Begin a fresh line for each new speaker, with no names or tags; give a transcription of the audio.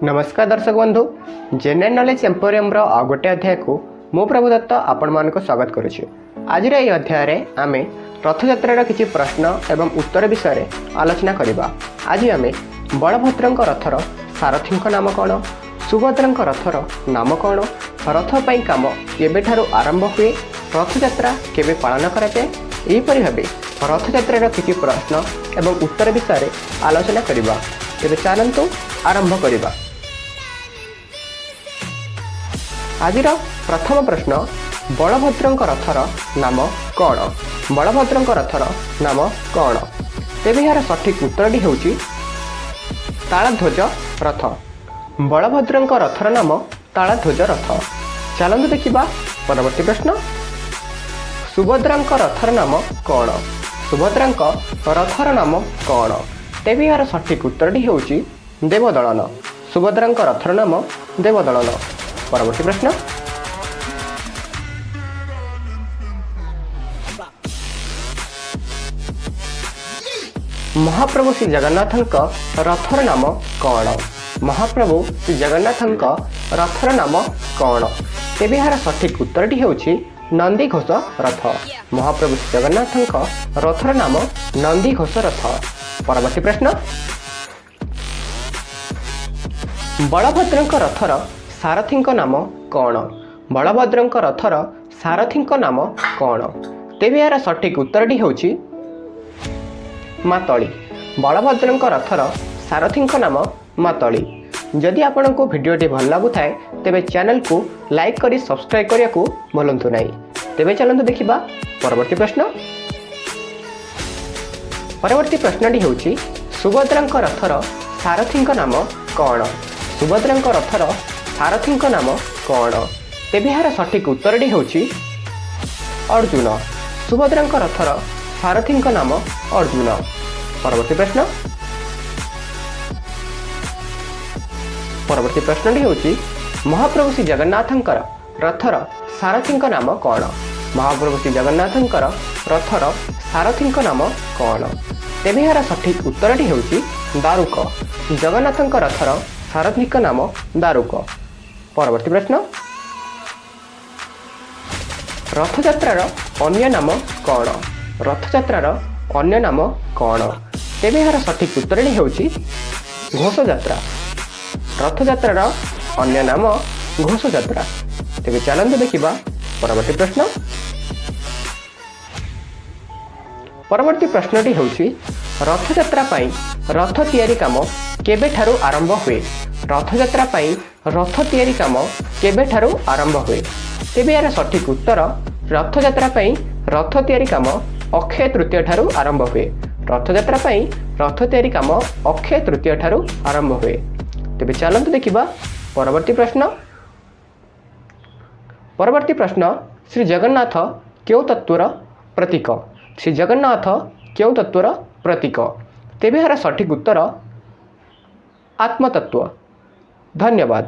ନମସ୍କାର ଦର୍ଶକ ବନ୍ଧୁ, ଜେନେରାଲ ନଲେଜ ଏମ୍ପୋରିୟମର ଆଉ ଗୋଟେ ଅଧ୍ୟାୟକୁ ମୁଁ ପ୍ରଭୁଦତ୍ତ ଆପଣମାନଙ୍କୁ ସ୍ୱାଗତ କରୁଛି। ଆଜିର ଏହି ଅଧ୍ୟାୟରେ ଆମେ ରଥଯାତ୍ରାର କିଛି ପ୍ରଶ୍ନ ଏବଂ ଉତ୍ତର ବିଷୟରେ ଆଲୋଚନା କରିବା। ଆଜି ଆମେ ବଳଭଦ୍ରଙ୍କ ରଥର ସାରଥୀଙ୍କ ନାମ କ'ଣ, ସୁଭଦ୍ରାଙ୍କ ରଥର ନାମ କ'ଣ, ରଥ ପାଇଁ କାମ କେବେଠାରୁ ଆରମ୍ଭ ହୁଏ, ରଥଯାତ୍ରା କେବେ ପାଳନ କରାଯାଏ, ଏହିପରି ଭାବେ ରଥଯାତ୍ରାର କିଛି ପ୍ରଶ୍ନ ଏବଂ ଉତ୍ତର ବିଷୟରେ ଆଲୋଚନା କରିବା। ତେବେ ଚାଲନ୍ତୁ ଆରମ୍ଭ କରିବା। ଆଜିର ପ୍ରଥମ ପ୍ରଶ୍ନ, ବଳଭଦ୍ରଙ୍କ ରଥର ନାମ କ'ଣ? ବଳଭଦ୍ରଙ୍କ ରଥର ନାମ କ'ଣ? ତେବେ ଏହାର ସଠିକ୍ ଉତ୍ତରଟି ହେଉଛି ତାଳଧ୍ୱଜ ରଥ। ବଳଭଦ୍ରଙ୍କ ରଥର ନାମ ତାଳଧ୍ୱଜ ରଥ। ଚାଲନ୍ତୁ ଦେଖିବା ପରବର୍ତ୍ତୀ ପ୍ରଶ୍ନ। ସୁଭଦ୍ରାଙ୍କ ରଥର ନାମ କ'ଣ? ସୁଭଦ୍ରାଙ୍କ ରଥର ନାମ କ'ଣ? ତେବେ ଏହାର ସଠିକ୍ ଉତ୍ତରଟି ହେଉଛି ଦେବଦଳନ। ସୁଭଦ୍ରାଙ୍କ ରଥର ନାମ ଦେବଦଳନ। ପରବର୍ତ୍ତୀ ପ୍ରଶ୍ନ। ମହାପ୍ରଭୁ ଶ୍ରୀ ଜଗନ୍ନାଥଙ୍କ ରଥର ନାମ କ'ଣ? ମହାପ୍ରଭୁ ଶ୍ରୀ ଜଗନ୍ନାଥଙ୍କ ରଥର ନାମ କ'ଣ? ତେବେ ଏହାର ସଠିକ୍ ଉତ୍ତରଟି ହେଉଛି ନନ୍ଦିଘୋଷ ରଥ। ମହାପ୍ରଭୁ ଶ୍ରୀ ଜଗନ୍ନାଥଙ୍କ ରଥର ନାମ ନନ୍ଦିଘୋଷ ରଥ। ପରବର୍ତ୍ତୀ ପ୍ରଶ୍ନ। ବଳଭଦ୍ରଙ୍କ ରଥର ସାରଥୀଙ୍କ ନାମ କ'ଣ? ବଳଭଦ୍ରଙ୍କ ରଥର ସାରଥୀଙ୍କ ନାମ କ'ଣ? ତେବେ ଏହାର ସଠିକ୍ ଉତ୍ତରଟି ହେଉଛି ମାତଳି। ବଳଭଦ୍ରଙ୍କ ରଥର ସାରଥୀଙ୍କ ନାମ ମାତଳି। ଯଦି ଆପଣଙ୍କୁ ଭିଡ଼ିଓଟି ଭଲ ଲାଗୁଥାଏ, ତେବେ ଚ୍ୟାନେଲକୁ ଲାଇକ୍ କରି ସବସ୍କ୍ରାଇବ୍ କରିବାକୁ ଭୁଲନ୍ତୁ ନାହିଁ। ତେବେ ଚାଲନ୍ତୁ ଦେଖିବା ପରବର୍ତ୍ତୀ ପ୍ରଶ୍ନ। ପରବର୍ତ୍ତୀ ପ୍ରଶ୍ନଟି ହେଉଛି, ସୁଭଦ୍ରାଙ୍କ ରଥର ସାରଥୀଙ୍କ ନାମ କ'ଣ? ସୁଭଦ୍ରାଙ୍କ ରଥର ସାରଥୀଙ୍କ ନାମ କ'ଣ? ତେବେ ଏହାର ସଠିକ୍ ଉତ୍ତରଟି ହେଉଛି ଅର୍ଜୁନ। ସୁଭଦ୍ରାଙ୍କ ରଥର ସାରଥୀଙ୍କ ନାମ ଅର୍ଜୁନ। ପରବର୍ତ୍ତୀ ପ୍ରଶ୍ନ। ପରବର୍ତ୍ତୀ ପ୍ରଶ୍ନଟି ହେଉଛି, ମହାପ୍ରଭୁ ଶ୍ରୀ ଜଗନ୍ନାଥଙ୍କର ରଥର ସାରଥୀଙ୍କ ନାମ କ'ଣ? ମହାପ୍ରଭୁ ଶ୍ରୀ ଜଗନ୍ନାଥଙ୍କର ରଥର ସାରଥୀଙ୍କ ନାମ କ'ଣ? ତେବେ ଏହାର ସଠିକ୍ ଉତ୍ତରଟି ହେଉଛି ଦାରୁକ। ଜଗନ୍ନାଥଙ୍କ ରଥର ସାରଥୀଙ୍କ ନାମ ଦାରୁକ। ପରବର୍ତ୍ତୀ ପ୍ରଶ୍ନ। ରଥଯାତ୍ରାର ଅନ୍ୟ ନାମ କ'ଣ? ରଥଯାତ୍ରାର ଅନ୍ୟ ନାମ କ'ଣ? ତେବେ ଏହାର ସଠିକ୍ ଉତ୍ତରଟି ହେଉଛି ଘୋଷଯାତ୍ରା। ରଥଯାତ୍ରାର ଅନ୍ୟ ନାମ ଘୋଷଯାତ୍ରା। ତେବେ ଚାଲନ୍ତୁ ଦେଖିବା ପରବର୍ତ୍ତୀ ପ୍ରଶ୍ନ। ପରବର୍ତ୍ତୀ ପ୍ରଶ୍ନଟି ହେଉଛି, ରଥଯାତ୍ରା ପାଇଁ ରଥ ତିଆରି କାମ କେବେଠାରୁ ଆରମ୍ଭ ହୁଏ? ରଥଯାତ୍ରା ପାଇଁ ରଥ ତିଆରି କାମ କେବେଠାରୁ ଆରମ୍ଭ ହୁଏ? ତେବେ ଏହାର ସଠିକ୍ ଉତ୍ତର, ରଥଯାତ୍ରା ପାଇଁ ରଥ ତିଆରି କାମ ଅକ୍ଷୟ ତୃତୀୟ ଠାରୁ ଆରମ୍ଭ ହୁଏ। ରଥଯାତ୍ରା ପାଇଁ ରଥ ତିଆରି କାମ ଅକ୍ଷୟ ତୃତୀୟ ଠାରୁ ଆରମ୍ଭ ହୁଏ। ତେବେ ଚାଲନ୍ତୁ ଦେଖିବା ପରବର୍ତ୍ତୀ ପ୍ରଶ୍ନ। ପରବର୍ତ୍ତୀ ପ୍ରଶ୍ନ, ଶ୍ରୀ ଜଗନ୍ନାଥ କେଉଁ ତତ୍ତ୍ୱର ପ୍ରତୀକ? ଶ୍ରୀ ଜଗନ୍ନାଥ କେଉଁ ତତ୍ତ୍ୱର ପ୍ରତୀକ? ତେବେ ଏହାର ସଠିକ୍ ଉତ୍ତର ଆତ୍ମତତ୍ତ୍ୱ। ଧନ୍ୟବାଦ।